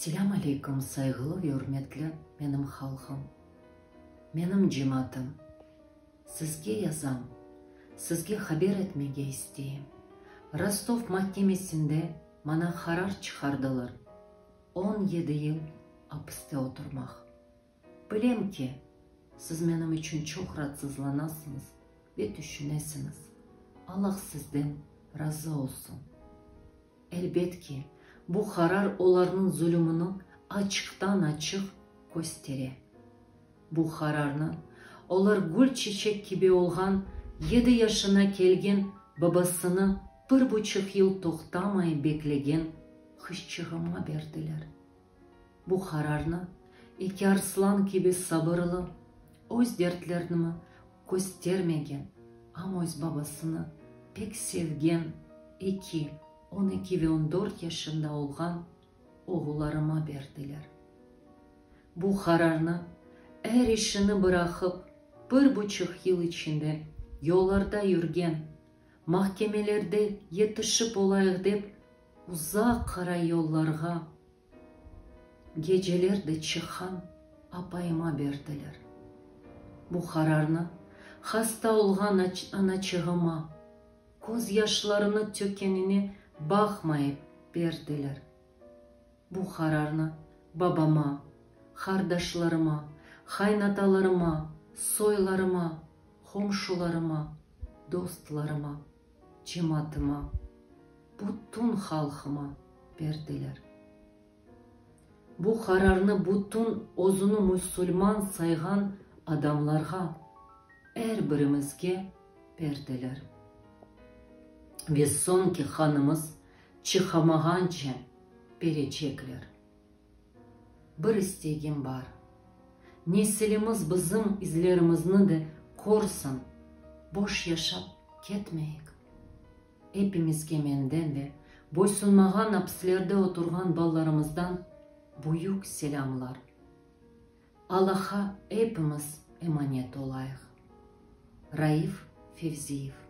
Selâm aleyküm, sayğılı ve ürmetli menim halqım, menim cemaatım! Sizge yazam, sizge haber etmege isteyim, Rostov mahkemesinde maña qarar çıqardılar, 17 yıl apiste oturmaq. Bilem ki, siz menim içün çoq raatsızlanasıñız ve tüşünesiñiz. Allah sizden razı olsun. Elbet ki, bu qarar olarnıñ zulumını açıqtan-açıq köstere. Bu qararnı olar gül-çiçek kibi olğan yedi yaşına kelgen babasını bir buçuq yıl toqtamay beklegen qızçığıma berdiler. Bu qararnı eki arslan kibi sabırlı, öz dertlerini köstermegen, amma öz babasını pek sevgen eki, 12 ve 14 yaşında olğan oğullarıma berdiler. Bu qararnı er işini bıraqıp, bir buçuq yıl içinde yollarda yürgen, mahkemelerde yetişip olayıq dep, uzaq qara yollarğa gecelerde çıqqan apayıma berdiler. Bu qararnı hasta olğan anaçığıma, közyaşlarını tökkenine baqmayıp berdiler. Bu qararnı babama, qardaşlarıma, qaynatalarıma, soylarıma, qomşularıma, dostlarıma, cemaatıma, bütün halqıma berdiler. Bu qararnı bütün özüni musulman sayğan adamlarğa, er birimizge berdiler. Ve soñki qanımız çıqamağance berecekler. Bir istegim bar, nesilimiz bizim izlerimizni de körsin, boş yaşap ketmeyik. Epimizge menden ve boysunmağan apislerde oturğan balalarımızdan büyük selâmlar. Allahqa epimiz emanet olayıq. Raif Fevziyev.